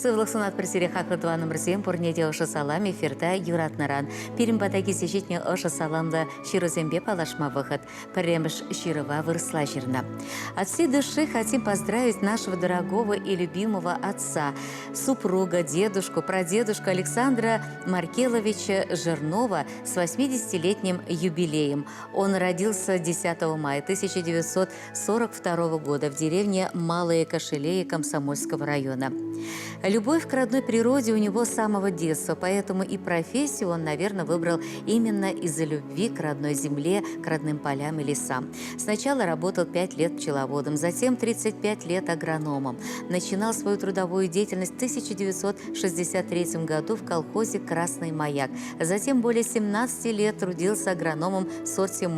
Сывлӑх сунатпӑр сире, хаклӑ тӑванӑмӑрсем, пурне те ӑшӑ салам эфирта юратнӑран. Пирӗн пата килсе ҫитнӗ ӑшӑ саламлӑ ҫырусемпе паллашма вӑхӑт. Пӗрремӗш ҫырӑва вырӑсла ҫырнӑ. От всей души хотим поздравить нашего дорогого и любимого отца, супруга, дедушку, прадедушку Александра Маркеловича Жирнова с 80-летним юбилеем. Он родился 10 мая 1942 года в деревне Малые Кошелеи Комсомольского района. Любовь к родной природе у него с самого детства, поэтому и профессию он, наверное, выбрал именно из-за любви к родной земле, к родным полям и лесам. Сначала работал 5 лет пчеловодом, затем 35 лет агрономом. Начинал свою трудовую деятельность в 1963 году в колхозе «Красный маяк». Затем более 17 лет трудился агрономом в сорте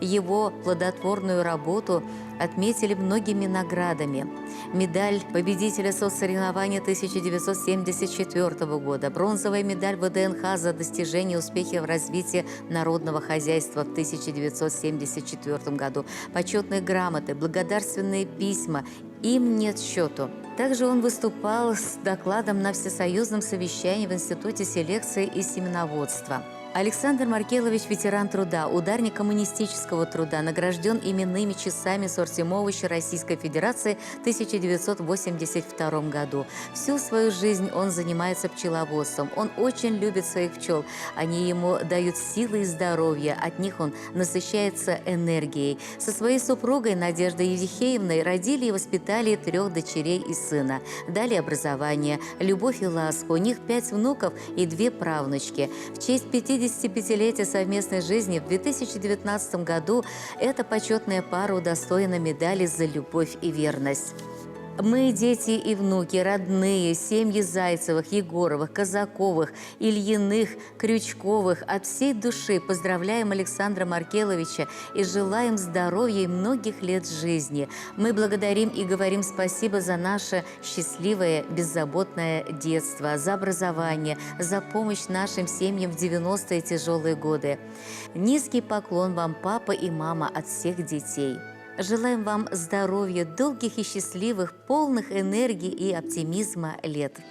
Его плодотворную работу отметили многими наградами. Медаль победителя соцсоревнования 1974 года, бронзовая медаль ВДНХ за достижение успехи в развитии народного хозяйства в 1974 году, почетные грамоты, благодарственные письма. Им нет счету. Также он выступал с докладом на Всесоюзном совещании в Институте селекции и семеноводства. Александр Маркелович – ветеран труда, ударник коммунистического труда, награжден именными часами Сортимовича Российской Федерации в 1982 году. Всю свою жизнь он занимается пчеловодством. Он очень любит своих пчел. Они ему дают силы и здоровье. От них он насыщается энергией. Со своей супругой Надеждой Евдихеевной родили и воспитали трех дочерей и сына. Дали образование, любовь и ласку. У них пять внуков и две правнучки. В честь 55-летия совместной жизни в 2019 году эта почетная пара удостоена медали за любовь и верность. Мы, дети и внуки, родные, семьи Зайцевых, Егоровых, Казаковых, Ильиных, Крючковых, от всей души поздравляем Александра Маркеловича и желаем здоровья и многих лет жизни. Мы благодарим и говорим спасибо за наше счастливое, беззаботное детство, за образование, за помощь нашим семьям в 90-е тяжелые годы. Низкий поклон вам, папа и мама, от всех детей. Желаем вам здоровья, долгих и счастливых, полных энергии и оптимизма лет.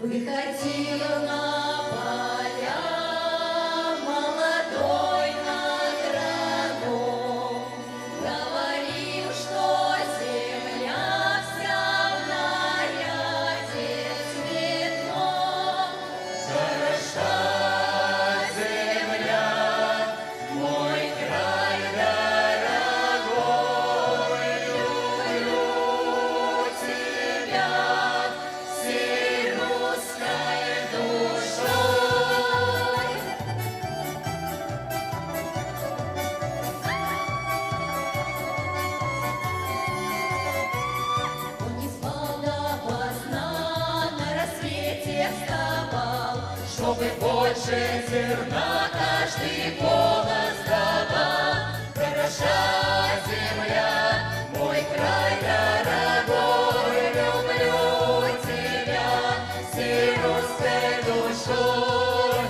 Выходил на поля молодой агроном, Говорил, что земля вся в наряде цветном. Хороша земля, мой край дорогой, люблю тебя всей русской душой. Он не спал допоздна, на рассвете вставал, Чтобы больше зерна каждый колос давал. Хороша земля, мой край дорогой, люблю тебя всей русской душой.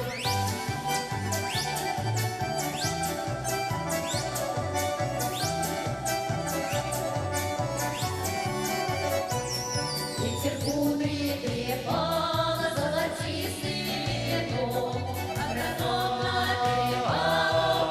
Ветер кудри трепал золотистый летом, Агроном напевал.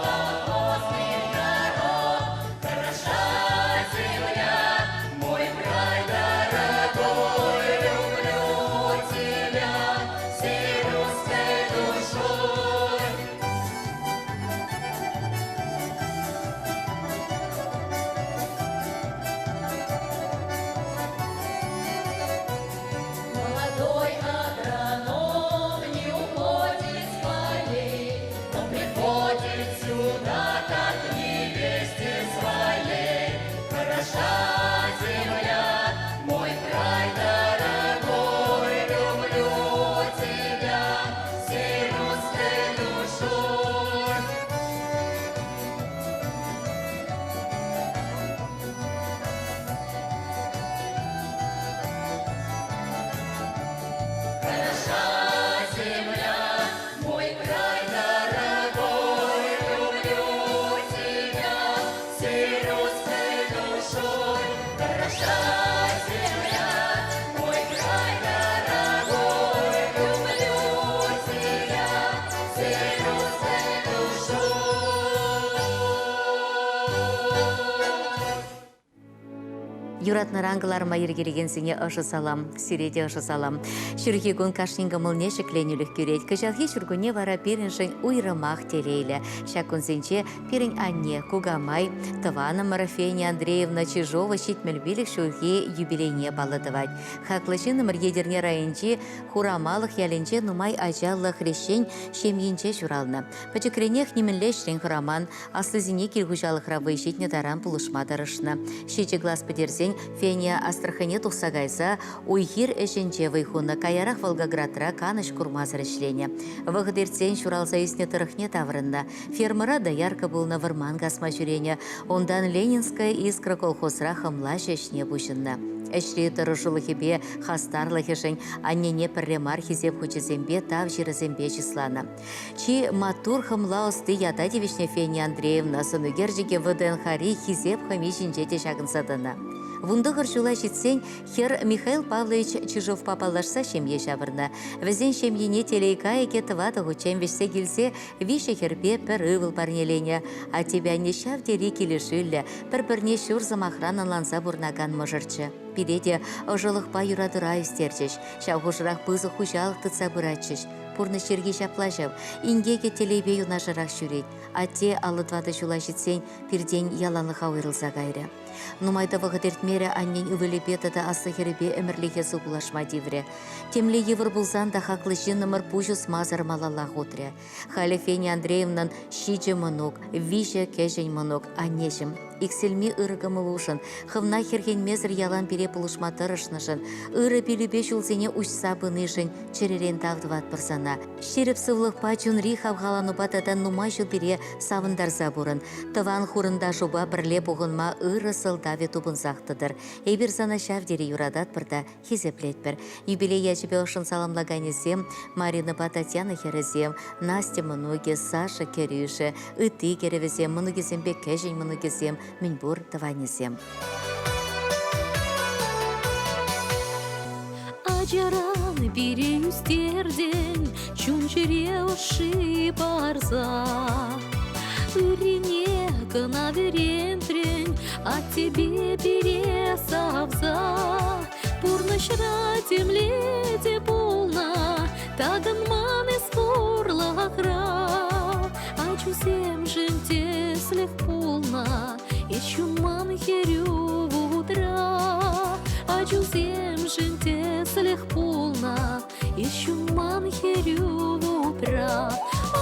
Юратнӑран кӑларма йӗркелекенсене ӑшӑ салам, сире те ӑшӑ салам. Ҫурхи кун кашнин кӑмӑлне ҫӗкленӳлӗх кӳрет. Кӑҫалхи ҫуркунне вара пирӗншӗн уйрӑмах телейлӗ. Ҫак кунсенче пирӗн анне, кукамай, тӑванӑмӑр Фения Андреевна Чижова 75 ҫулхи юбилейне паллӑ тӑвать. Хаклӑ ҫыннӑмӑр Етӗрне районӗнчи Хурамалӑх ялӗнче нумай ачаллӑ хресчен ҫемйинче ҫуралнӑ. Пӗчӗкренех нимӗнле ӗҫрен хӑраман, аслисене кил-хуҫалӑхра вӑй ҫитнӗ таран пулӑшма тӑрӑшнӑ. Ҫичӗ класс пӗтерсен Фения Астрахане тухса кайса уй-хир ӗҫӗнче вӑй хунӑ, каярах Волгоградра канӑҫ курмасӑр ӗҫленӗ. Вӑхӑт иртсен ҫуралса ӳснӗ тӑрӑхне таврӑннӑ. Фермӑра доярка пулнӑ, вӑрман касма ҫӳренӗ. Унтан Ленинская искра колхозра хӑмлаҫӑ ӗҫне пуҫӑннӑ. Ӗҫри тӑрӑшулӑхӗпе хастарлӑхӗшӗн аннене пӗрре мар хисеп хучӗсемпе тав ҫырӑсемпе чысланӑ. Чи маттур хӑмла ӑсти ята тивӗҫнӗ Фения Андреевна сӑнӳкерчӗкӗ ВДНХри Хисеп хӑми ҫинче те ҫакӑнса тӑнӑ. 19 ҫула ҫитсен хӗр Михаил Павлович Чижовпа паллашса ҫемье ҫавӑрнӑ. Вӗсен ҫемйине телей кайӑкӗ тӑватӑ хутчен вӗҫсе килсе виҫӗ хӗрпе пӗр ывӑл парнеленӗ. Аттепе анне ҫав тери килӗшӳллӗ, пӗр-пӗрне ҫур сӑмахран ӑнланса пурӑнакан мӑшӑрччӗ. Пире те ӑшӑлӑхпа юратура ӳстерчӗҫ. Ҫав хушӑрах пысӑк хуҫалӑх тытса пыратчӗҫ. Пурнӑҫ йӗрки ҫапла ҫав. Инкекӗ телейпе юнашарах ҫӳрет. Атте 54 ҫула ҫитсен пиртен яланлӑха уйрӑлса кайрӗ. Нумай та вӑхӑт иртмерӗ аннен ывӑлӗпе тата аслӑ хӗрӗпе ӗмӗрлӗхе сывпуллашма тиврӗ. Темле йывӑр пулсан та хаклӑ ҫыннӑмӑр пуҫ усмасӑр малаллах утрӗ. Халӗ Фения Андреевнӑн ҫичӗ мӑнук, виҫӗ кӗҫӗн мӑнук, аннеҫӗм. Иксӗлми ырӑ кӑмӑлушӑн, хӑвна хӗрхенмесӗр ялан пире пулӑшма тӑрӑшнӑшӑн, ырӑ пилӳпе ҫулсене уҫса пынишӗн чӗререн тав тӑватпӑр сана. Ҫирӗп сывлӑхпа, чунри хавхаланупа тата нумай ҫул пире савӑнтарса пурӑн. Тӑван хурӑнташупа пӗрле пухӑнма ырӑ сӑлтавӗ тупӑнсах тӑтӑр. Эпир сана ҫав тери юрататпӑр та хисеплетпӗр. Юбилей ячӗпе ӑшшӑн саламлаканӗсем Маринӑпа Татьяна хӗрӗсем, Настя мӑнукӗ, Саша кӗрӳшӗ, ытти кӗрӗвӗсем, мӑнукӗсемпе кӗҫӗн мӑнукӗсем, мӗнпур тӑванӗсем. Ачаран пире ӳстертӗн, чун-чӗре ӑшши парса. Ыррине кӑна вӗрентрӗн, аттепе пире савса. Пурнӑҫра темле те пулнӑ, такӑнман эс пурлӑхра. Ачусемшӗн тӗслӗх пулнӑ, эс ҫунман хӗрӳ вутра. Ачусемшӗн тӗслӗх пулнӑ, эс ҫунман хӗрӳ вутра.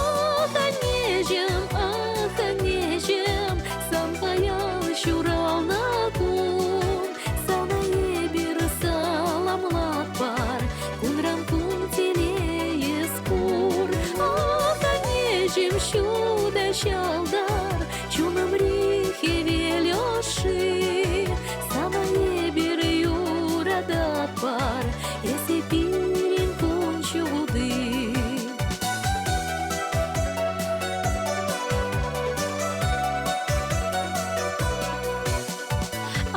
Ах, аннеҫӗм, ах, аннеҫӗм, сан паян ҫуралнӑ кун. Сана эпир саламлатпӑр, кунран кун телейӗс пур. Ах, аннеҫӗм, ҫутӑ ҫӑлтӑр, чунӑмри хӗвел ӑшши. Сана эпир юрататпӑр, эсӗ пирӗн кун ҫути.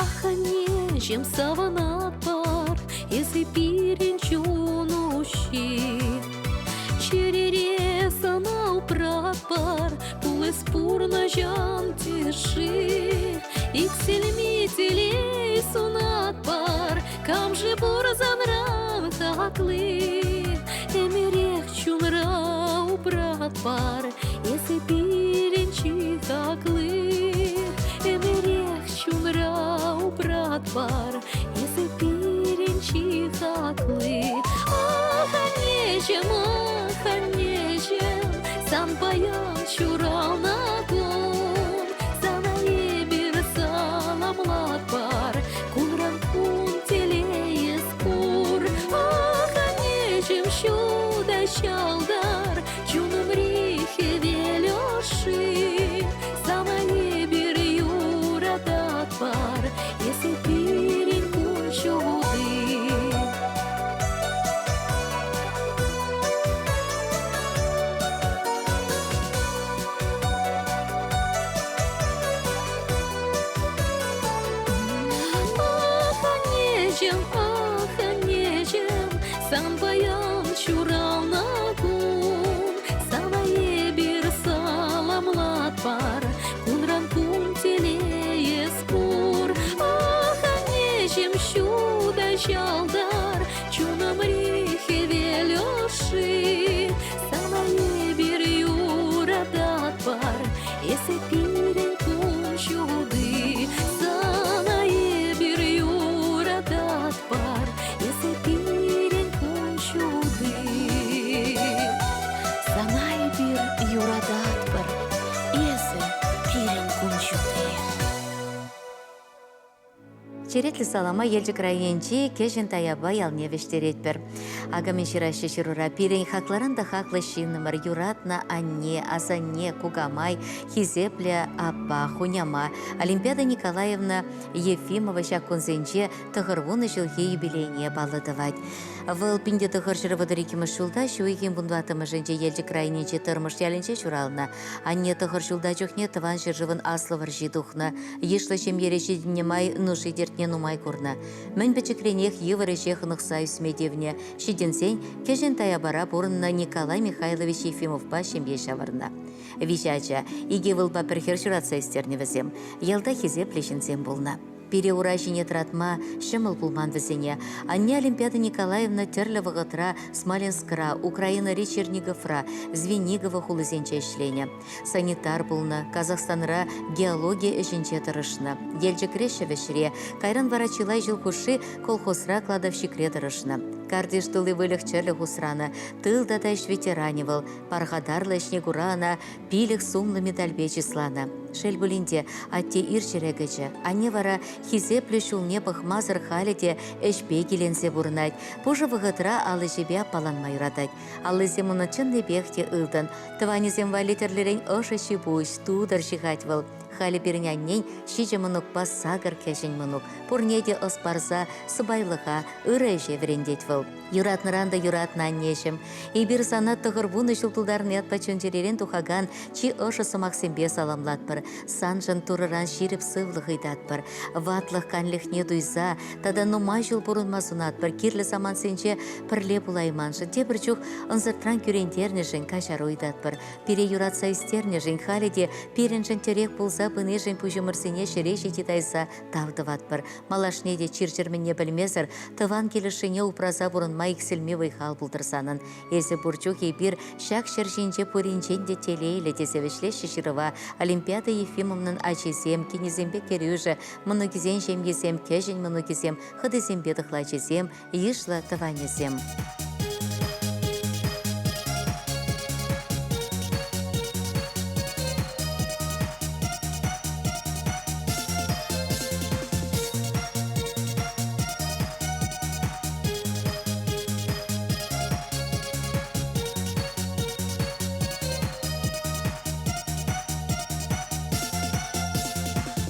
Ах, аннеҫӗм, савӑнатпӑр, эсӗ пирӗн чун уҫҫи. Чӗрере сана упратпӑр, пулас пурнӑҫӑн тӗшши. Иксӗлми телей сунатпӑр, кам-ши пур санран хакли? Ӗмӗрех чунра упратпӑр, эсӗ пирӗн чи хакли. Ӗмӗрех чунра упратпӑр, эсӗ пирӗн чи хакли. Ах, аннеҫӗм, ах, аннеҫӗм, сан паян ҫуралнӑ кун. Сана эпир саламлатпӑр, кунран кун телейӗс пур. Ах, аннеҫӗм, ҫутӑ ҫӑлтӑр, чунӑмри хӗвел ӑшши. Сана эпир юрататпӑр, эсӗ пирӗн кун ҫути. Ах, аннеҫӗм, ах, аннеҫӗм, сан паян ҫуралнӑ кун. Сана эпир саламлатпӑр, кунран кун телейӗс пур. Ах, аннеҫӗм, ҫӑлтӑр, чунӑмри хӗвел ӑшши. Сана эпир юрататпӑр, эсӗ пирӗн кун ҫути. Сана эпир юрататпӑр, эсӗ пирӗн кун ҫути. Сана эпир юрататпӑр, эсӗ пирӗн кун ҫути. Черетлӗ салама Елчӗк районӗнчи Кӗҫӗн Таяпа ялне вӗҫтеретпӗр. Акӑ мӗн ҫыраҫҫӗ ҫырура. Пирӗн хаклӑран та хаклӑ ҫыннӑмӑр, юратнӑ анне, асанне, кукамай, хисеплӗ аппа, хуняма Олимпиада Николаевна Ефимова ҫак кунсенче 90 ҫулхи юбилейне паллӑ тӑвать. Вӑл 1932 ҫулта ҫу уйӑхӗн вунтӑваттӑмӗшӗнче Елчӗк районӗнчи Тӑрмӑш ялӗнче ҫуралнӑ. Анне тӑхӑр ҫулта чухне Тӑван ҫӗршывӑн Аслӑ вӑрҫи тухнӑ. Йышлӑ ҫемьере ҫитӗннӗ май нуши-тертне нумай курнӑ. Мӗн пӗчӗкренех йывӑр ӗҫе хӑнӑхса ӳсме тивнӗ. Ҫитӗнсен Кӗҫӗн Таяпара пурӑннӑ Николай Михайлович Ефимовпа ҫемье ҫавӑрнӑ. Виҫӗ ача, икӗ ывӑлпа пӗр хӗр ҫуратса ӳстернӗ вӗсем. Ялта хисеплӗ ҫынсем пулнӑ. Пире ура ҫине тӑратма ҫӑмӑл пулман вӗсене. Анне Олимпиада Николаевна тӗрлӗ вӑхӑтра Смоленскра, Украинӑри Черниговра, Звенигово хулисенче ӗҫленӗ. Санитар пулнӑ, Казахстанра геологи ӗҫӗнче тӑрӑшнӑ. Елчӗкре ҫӗвӗҫре, кайран вара чылай ҫул хушши колхозра кладовщикре тӑрӑшнӑ. Картиш тулли выльӑх-чӗрлӗх усранӑ, тыл тата ӗҫ ветеранӗ вӑл. Пархатарлӑ ӗҫне кура ӑна пилӗк сумлӑ медальпе чысланӑ. Шел пулин те, атте ир ҫӗре кӗчӗ. Анне вара хисеплӗ ҫулне пӑхмасӑр халӗ те ӗҫпе киленсе пурӑнать. Пушӑ вӑхӑтра ал ӗҫӗпе аппаланма юратать. Аллисем унӑн чӑннипех те ылтӑн. Тӑванӗсем валли тӗрлӗрен ӑшӑ ҫи-пуҫ, тутӑр ҫыхать вӑл. Халӗ пирӗн аннен ҫичӗ мӑнукпа сакӑр кӗҫӗн мӑнук. Пурне те ӑс парса сӑпайлӑха, ырӑ ӗҫе вӗрентет вӑл. Юратнӑран та юратнӑ аннеҫӗм. Эпир сана 90 ҫул тултарнӑ ятпа чун-чӗререн тухакан чи ӑшӑ сӑмахсемпе саламлатпӑр. Саншӑн Турӑран ҫирӗп сывлӑх ыйтатпӑр. Ватлӑх канлӗхне туйса тата нумай ҫул пурӑнма сунатпӑр. Кирлӗ самантсенче пӗрле пулайманшӑн, тепӗр чух ӑнсӑртран кӳрентернӗшӗн каҫару ыйтатпӑр. Пире юратса ӳстернӗшӗн, халӗ те пирӗншӗн тӗрек пулса пынишӗн пуҫӑмӑрсене ҫӗре ҫити тайса тав тӑватпӑр. Малашне те чир-чӗр мӗнне пӗлмесӗр тӑван килӗшшине упраса пурӑнма иксӗлми вӑй-хал пултӑр санӑн. Эсӗ пур чух эпир ҫак ҫӗр ҫинче пуринчен те телейлӗ тесе вӗҫлеҫҫӗ ҫырӑва Олимпиада Ефимовнӑн ачисем, кинӗсемпе кӗрӳшӗ, мӑнукӗсен ҫемйисем, кӗҫӗн мӑнукӗсем, хӑтисемпе тӑхлачисем, йышлӑ тӑванӗсем.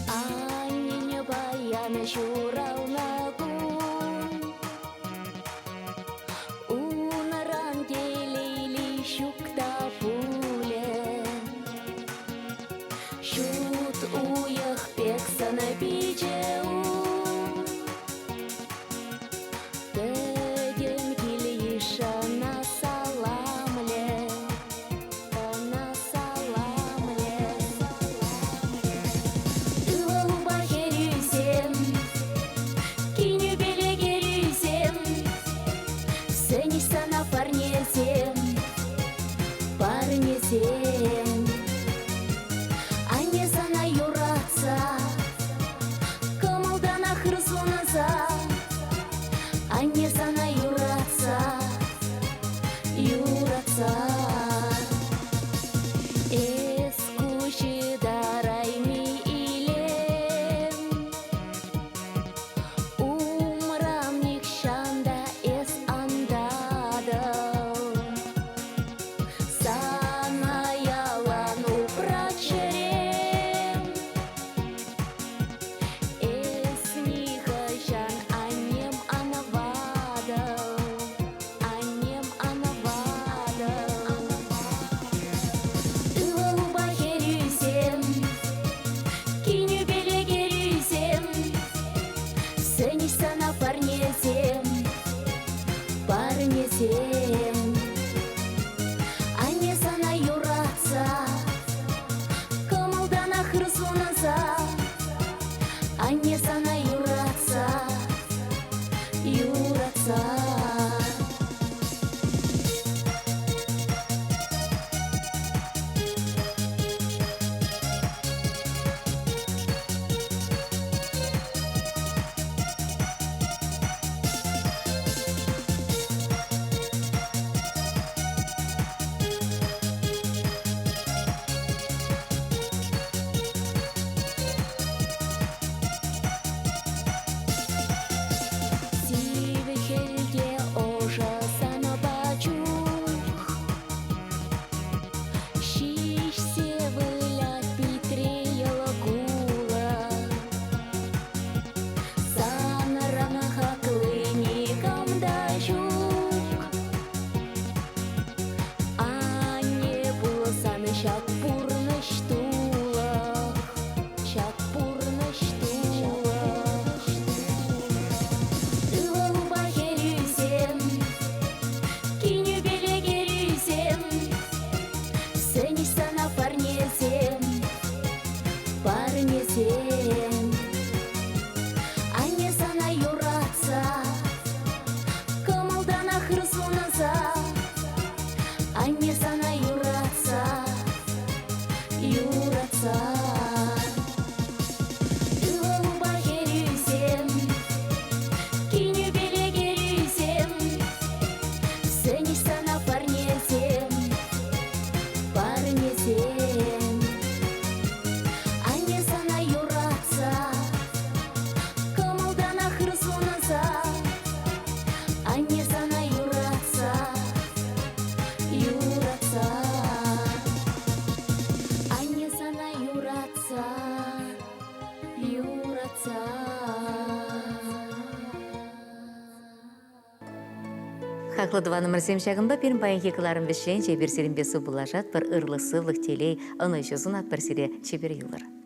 Аннене паян ҫуралнӑ кун. Унран телейли ҫук та пулӗ. Ҫут уйӑх пек сӑнӑ пичӗ ун. Пӗтӗм кил-йышӑна саламлӗ, ӑна саламлӗ. Ывӑлупа хӗрӳсем, кинӳпеле кӗрӳсем, сӗнӗҫ сана парнесем, парнесем. Анне сана юратса, кӑмӑлтанах ыр сунса, анне сана юратса, юратса. Эс куҫ ытарайми илем, Умран нихҫан та эс ан татӑл. Сана ялан упрать чӗрем. Эс нихӑҫан аннем ан ватӑл, аннем ан ватӑл. Ывӑлупа хӗрӳсем, кинӳпеле кӗрӳсем, сӗнӗҫ сана парнесем, парнесем. Анне сана юратса, кӑмӑлтанах ыр сунса, анне сана юратса, юратса. Хаклӑ тӑванӑмӑрсем, ҫакӑнпа пирӗн паянхи кӑларӑм вӗҫленчӗ. Эпир сирӗнпе сывпуллашатпӑр. Ырлӑх-сывлӑх, телей, ӑнӑҫу сунатпӑр сире. Чипер юлӑр.